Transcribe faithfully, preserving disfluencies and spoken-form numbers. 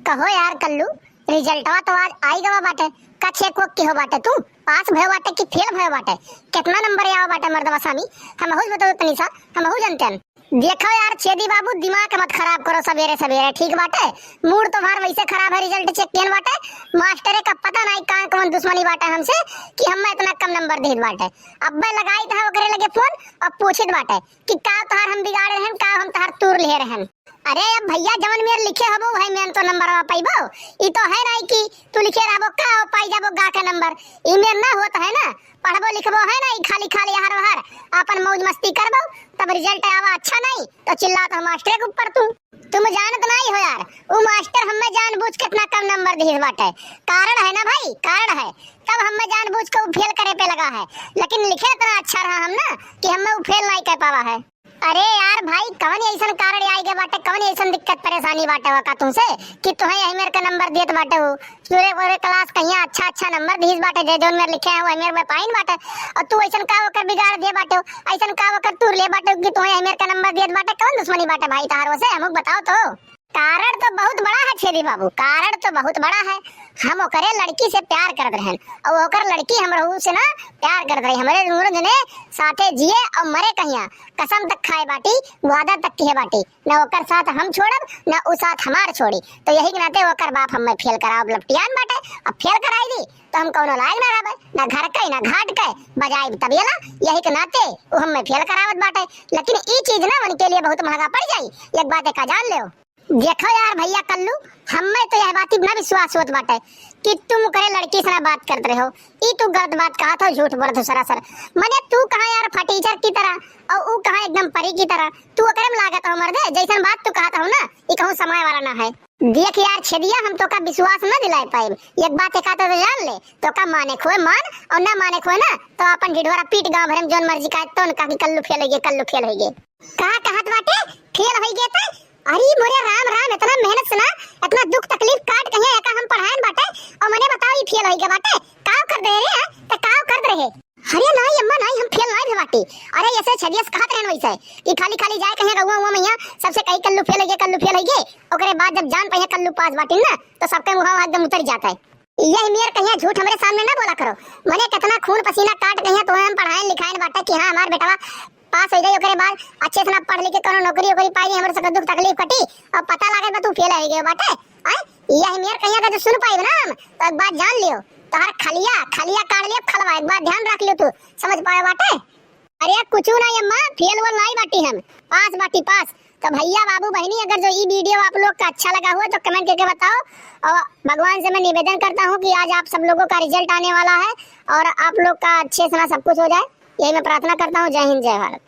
कहो यार कल्लू, रिजल्टवा तो आज आई गवा बाटे, का छेक वोक किहो बाटे तू? पास भयो बाटे कि फेल भयो बाटे? केतना नंबर आवा बाटे मर्दवा सामी? हमहू से बताओ तनी सा, हमहू जनते हन। देखो यार छेदी बाबू, दिमाग मत खराब करो सबेरे सबेरे, ठीक बाटे? मूड तोहार वैसे खराब है, रिजल्ट चेक किहन बाटे। मास्टरे का पता नाई का कौन दुश्मनी बाटे हमसे कि हमें इतना कम नंबर देत बाटे। अब्बे लगाइत है ओकरे लगे फोन और पूछित बाटे कि का तोहार हम बिगाड़े रहन, का हम तोहार तूर लिहे रहन। अरे अब भैया जवन मेर लिखे हबो वही मेर तो नंबर पाइबो। ई तो है नाई कि तू लिखे रहबो का और पाई जाबो गा के नंबर। ई मेर ना होत है ना, पढ़बो लिखबो है ना, ई खाली खाली हर हर अपन मौज मस्ती करबो, तब रिजल्ट आवा अच्छा नाई तो चिल्लात हो मास्टरे के ऊपर तू। तुम जानत नाई हो यार, उ मास्टर हमें जानबूझ के इतना कम नंबर दिहिस बाटे। कारण है ना भाई, कारण है, तब हमें जानबूझ के उ फेल करे पे लगा है, लेकिन लिखे इतना अच्छा रहा हम ना कि हमें उ फेल नाई कर पावा है। अरे यार भाई, कवन ऐसन कारण आई गए बाटे, कवन ऐसन दिक्कत परेशानी बाटे वका तुमसे कि तुहे यही मेर का नंबर देत बाटे हो? पूरे पूरे क्लास कहिया अच्छा अच्छा नंबर दिहिस बाटे, जे जौन मेर लिखे हैं वही मेर में पाइन बाटे, और तू ऐसन का ओकर बिगाड़ दे बाटे हो, ऐसन का ओकर तूर ले बाटे हो कि तुहे यही मेर का नंबर देत बाटे? कौन दुश्मनी बाटे भाई तहार वसे, हमको बताओ तो। कारण तो बहुत बड़ा है छेदी बाबू, कारण तो बहुत बड़ा है। हम ओकरे लड़की से प्यार करत रहन और ओकर लड़की हमरहू से ना प्यार करत रही। हमरे दोनों जने साथे जिए और मरे कहिया, कसम तक खाए बाटी, वादा तक किहे बाटी, ना ओकर साथ हम छोड़ब ना उ साथ हमार छोड़ी। तो यही के नाते ओकर बाप हमें फेल करावब लपटियान बाटे। अब फेल कराई दी तो हम कौनो लायक ना रहबे, ना घर के ना घाट के, बजाइब तबेला। यही के नाते उ हमें फेल करावत बाटे। लेकिन ई चीज ना उनके लिए बहुत महंगा पड़ जाई, एक बात एक जान लेओ। देखो यार भैया कल्लू, हमें तो यह बात ना विश्वास होत बाटे कि तुम ओकरे लड़की से ना बात करत रहे हो। ई तू गलत बात कहत हो, झूठ बोलत हो सरासर। मने तू कहाँ यार फटीचर की तरह और ऊ कहाँ एकदम परी की तरह। तू ओकरे में लागत हो मर्दे, जैसन बात तू कहत हो ना, ई कहूँ समाए वाला ना है। देख यार छेदिया, हम तोका विश्वास ना दिलाए पाइब। एक बात एक तो जान ले, तोका माने खोए मान और ना माने खोए ना, तो अपन ढिढोरा पीट गाँव भरे में जौन मर्जी कहे तो उनका कि कल्लू फेल होइगे, कल्लू फेल होइगे। का कहत बाटे? फेल होइगे ते? अरे मोरे राम राम, इतना मेहनत से ना, इतना दुख तकलीफ काट कहिया एका हम पढ़ाएन बाटे, और मने बताओ ई फेल होइगे बाटे? काव कर दे रे, हाँ? ते काव कर दे रहे? अरे नाई अम्मा नाई, हम फेल नाई भे बाटी। अरे ऐसे छेदिया से कहत रहन वैसे कि खाली खाली जाए कहिया गौवा उवा मैया सबसे कही कल्लू फेल होइगे, कल्लू फेल होइगे। ओकरे बाद जब जान पाइया कल्लू पास बाटी ना, तो सबके मुँह एकदम उतर जाता है। यही मेर कहिया झूठ हमरे सामने ना बोला करो। मने कितना खून पसीना काट कहिया तुम्हें हम पढ़ाएन लिखाएन बाटे कि हाँ हमार बेटवा पास हो जाई, ओकरे बाद अच्छे से ना पढ़ लिख के कोनो नौकरी ओकरी पाई, हमरे सबके दुख तकलीफ कटी। और पता लागत बा तू फेल हो गए बाटे। आय, यही मेर कहिया का जो सुन पाइब ना हम, तो एक बात जान लियो, तोहर खलिया, खलिया काट लियो खलवा, एक बात ध्यान रख लियो तू, समझ पाए बाटे। अरे कुछ ना अम्मा, फेल वेल नाई बाटी हम, पास बाटी पास। तो भैया बाबू बहनी, अगर जो ई वीडियो आप लोग का अच्छा लगा हुआ तो कमेंट करके बताओ। और भगवान से मैं निवेदन करता हूँ कि आज आप सब लोगों का रिजल्ट आने वाला है और आप लोग का अच्छे से ना सब कुछ हो जाए, यही मैं प्रार्थना करता हूँ। जय हिंद, जय भारत।